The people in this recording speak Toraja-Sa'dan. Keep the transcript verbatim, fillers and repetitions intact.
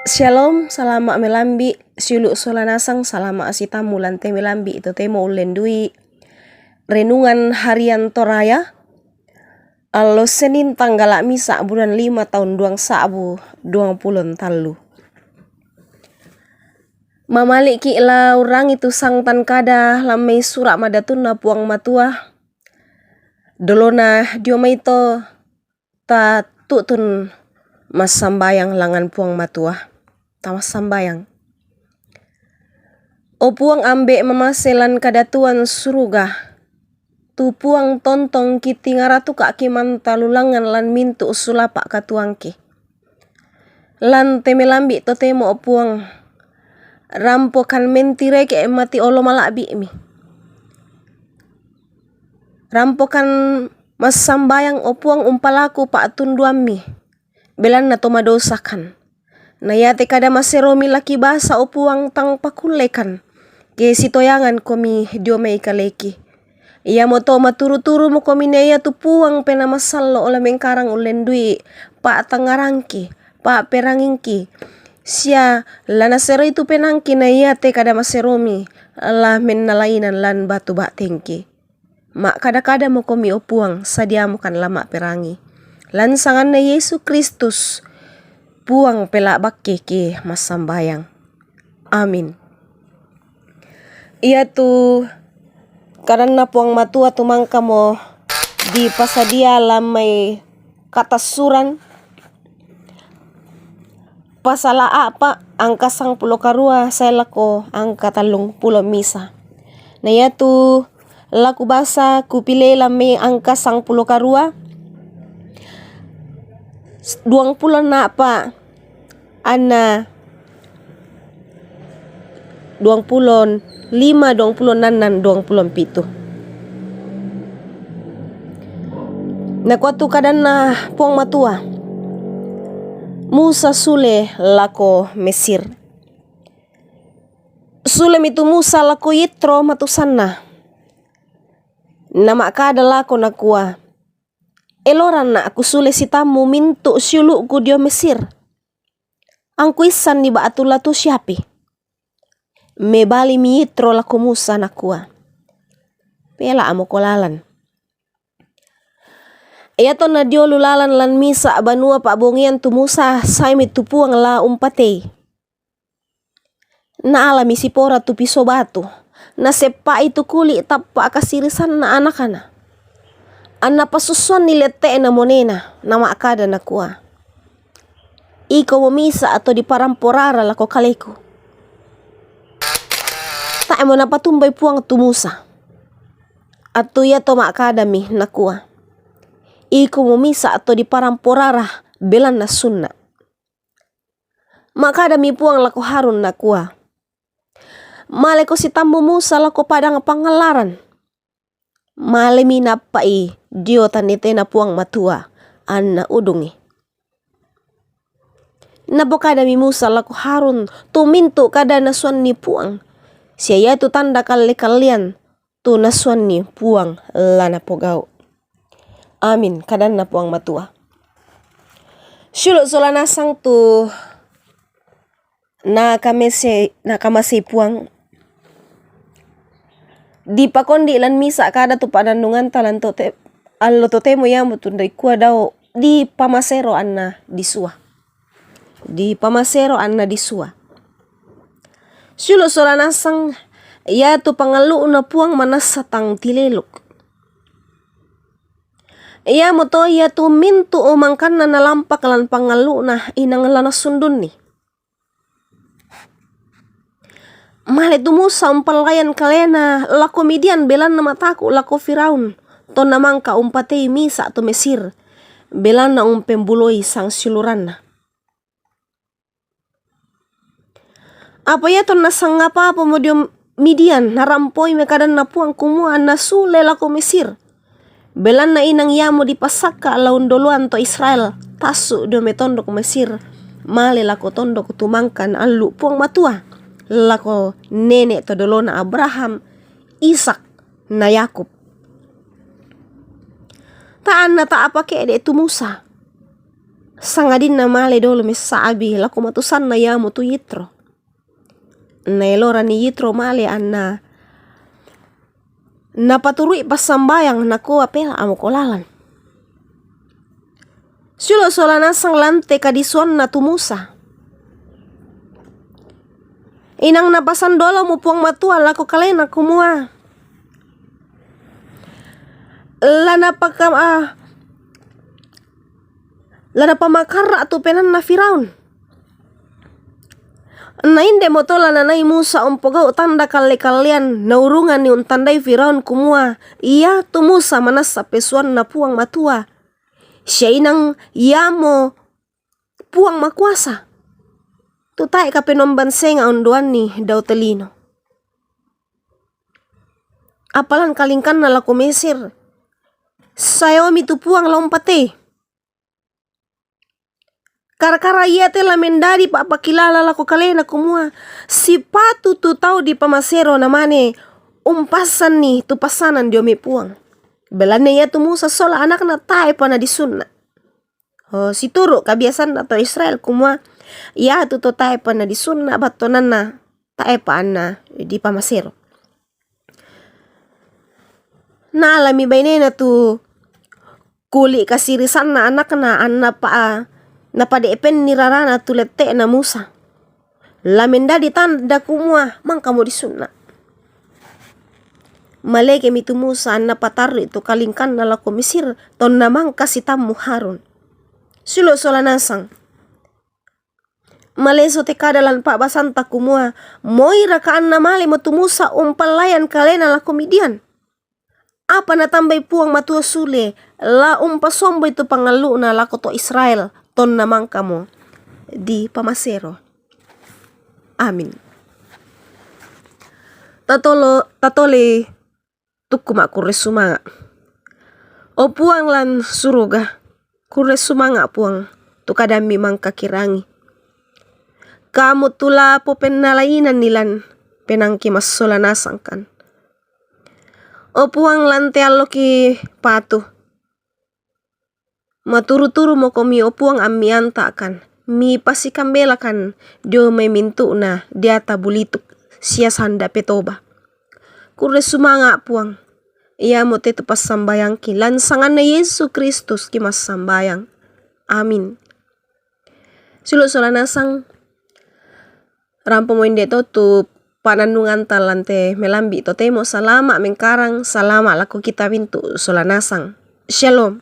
Shalom, salama' melambi', siulu' sola nasang, salama' sitammu lan te melambi' totemo ullendui Renungan Harian Toraya, allo Senin tanggala' misa' bulan lima taun duang sa'bu duang pulo tallu. Mamali'ki' la urrangi tu sangtan kada lan mai sura' madatunna Puang Matua, dolona dio mai to ta tu'tun massambayang langngan Puang Matua. Ta massambayang. O Puang Ambe' mamase lan kadatuan suruga, tu Puang tontongki tingaratuka'ki mantalu langngan lan mintu' sulapa' katuangki. Lan te melambi' totemo, o Puang, rampokan mentireke' mati olo mala'bi'mi. Rampokan massambayang, o Puang, umpalaku pa'tunduammi, belanna to madosakan. Na iate kada maseromi la kibasa, o Puang, tang pakullekan, ke sitoyangankomi dio mai kaleki. Iamoto maturu-turumokomi na iatu Puang Penaa Masallo' la mengkarang ullendui pa'tangngarangki, pa'perangingki, sia la naseroi tu penaangki na iate kada maseromi la mennalainan lan batu ba'tengki. Ma'kada-kadamokomi, o Puang, sadiamokan la ma'perangi. Lan sanganna Yesu Kristus, Puang pela'bakke ke massambayang. Amin. Iatu kadanna Puang Matua tu mangkamo dipasadia lan mai katassuran, pasala a'pa' angka sangpulo karua sae lako angka tallung pulo misa'. Na iatu la kubasa kupilei lan mai angka sangpulo karua, duang pulo a'pa' anna duang pulo lima, duang pulo annan, duang pulo pitu. Nakua tu kadanna Puang Matua, Musa sule lako Mesir. Sulemi tu Musa lako Yitro matusanna, nama'kada lako nakua, Eloranna' kusule sitammu mintu' siulu'ku dio Mesir. Angkuissanni ba'tu la tu siapi. Mebalimi Yitro lako Musa nakua, Pela'moko lalan. Iatonna diolu lalan lan misa' banua pa'bongian tu Musa, saemi tu Puang la umpatei. Naalami sipora tu piso batu, naseppa'i tu kuli' tappa' kasirisanna anakna. Anna pasussuanni lette'na monena, nama'kada nakua, Ikomo misa' to diparampo rara lako kaleku. Tae'mo napatumboi Puang tu Musa. Attu iato ma'kadami nakua, Ikomo misa' to diparampo rara belanna sunna'. Ma'kadami Puang lako Harun nakua, Maleko sitammu Musa lako padang pangallaran. Malemi nappa'i dio tannitena Puang Matua, anna udungi. Napokadami Musa lako Harun tu mintu' kada nasuanni Puang, sia iatu tanda kalle-kallean tu nasuanni Puang la napogau'. Amin, kadanna Puang Matua. Siulu' sola nasang tu nakamase-, nakamasei Puang. Dipakondi' lan misa' kada tu pa'nannunganta lan tote-, allo totemo iamotu dikua dao dipamasero anna disua. Dipamasero anna disua. Siulu' sola nasang, iatu pangallu'na Puang manassa tang tileluk. Iamoto iatu mintu' mangkanna nalampak lan pangallu'na inang la nasundunni. Male tu Musa umpallayan kalena lako Midian belanna mataku' lako Firaun, tonna mangka umpatei misa' to Mesir, belanna umpembuloi sangsiuluranna. Apa iatonna sangapa-apamo dio Midian, narampoi mekadanna Puang kumua anna sule lako Mesir. Belanna inang iamo dipasakka' la undoloan to Israel tassu' dio mai tondok Mesir, male lako tondok tumangkan allu' Puang Matua, lako nene' to dolona Abraham, Ishak, na Yakub. Ta'anna ta'apa ke'de' tu Musa. Sangadinna male dolo messa'bi lako matusanna iamo tu Yitro. Naelorani Yitro male anna napaturu'i passambayang, nakua, "Pela' amoko lalan." Siulo sola nasang lante kadisuanna tu Musa. Inang napasandolomo Puang Matua lako kalena kumua, la napaka-, ah, la napamakarra' tu penaanna Firaun. Na inde'mo to la nanai Musa umpogau' tanda kalle-kallean naurunganni untandai Firaun kumua, iatu Musa manassa pesuanna Puang Matua, sia inang iamo Puang Makuasa, tu tae' Kapenombang senga' ondoanni dao te lino. Apa lan kalingkanna lako Mesir, saeomi tu Puang la umpatei. Kara-kara iate la mendadi pa'pakilala lako kalena kumua, sipatu tu tau dipamasero namane umpassanni tu passanan dio mai Puang. Belanna iatu Musa sola anakna tae'pa nadisunna. Oh, situru' kabiasanna to Israel kumua, iatu to tae'pa nadisunna battuananna tae'pa anna dipamasero. Naalami bainena tu kuli' kasirisanna anakna, anna pa-, napade'penni rarana tu lette'na Musa. La mendadi tanda kumua mangkamo disunna. Malekemi tu Musa anna patarru'i tu kalingkanna lako Mesir, tonna mangka sitammu Harun. Siulo sola nasang. Maleso te kada lan pa'basanta kumua, moiraka anna malemo tu Musa umpallayan kalena lako Midian? Apa natambai Puang Matua sule, la umpasomboi tu pangallu'na lako to Israel, tonna mangkamo dipamasero. Amin. Tatolo-, tatolei tukku ma'kurre sumanga'. O Puang lan suruga, kurre sumanga' Puang, tu kadammi mangka kirangi. Kamu tu la popennalainanni lan penaangki massola nasangkan. O Puang lan te alloki patu. Maturu-turumokomi, o Puang, ammianta'kan, mipasikambelakan dio mai mintu'na deata bulituk sia sanda petoba. Kurre sumanga', Puang, iamo te tu passambayangki, lan sanganna Yesu Kristus ki massambayang. Amin. Siulo sola nasang. Rampomo inde to tu panannunganta lan te melambi'. Totemo salama' mengkarang, salama' lako kita mintu' sola nasang. Shalom.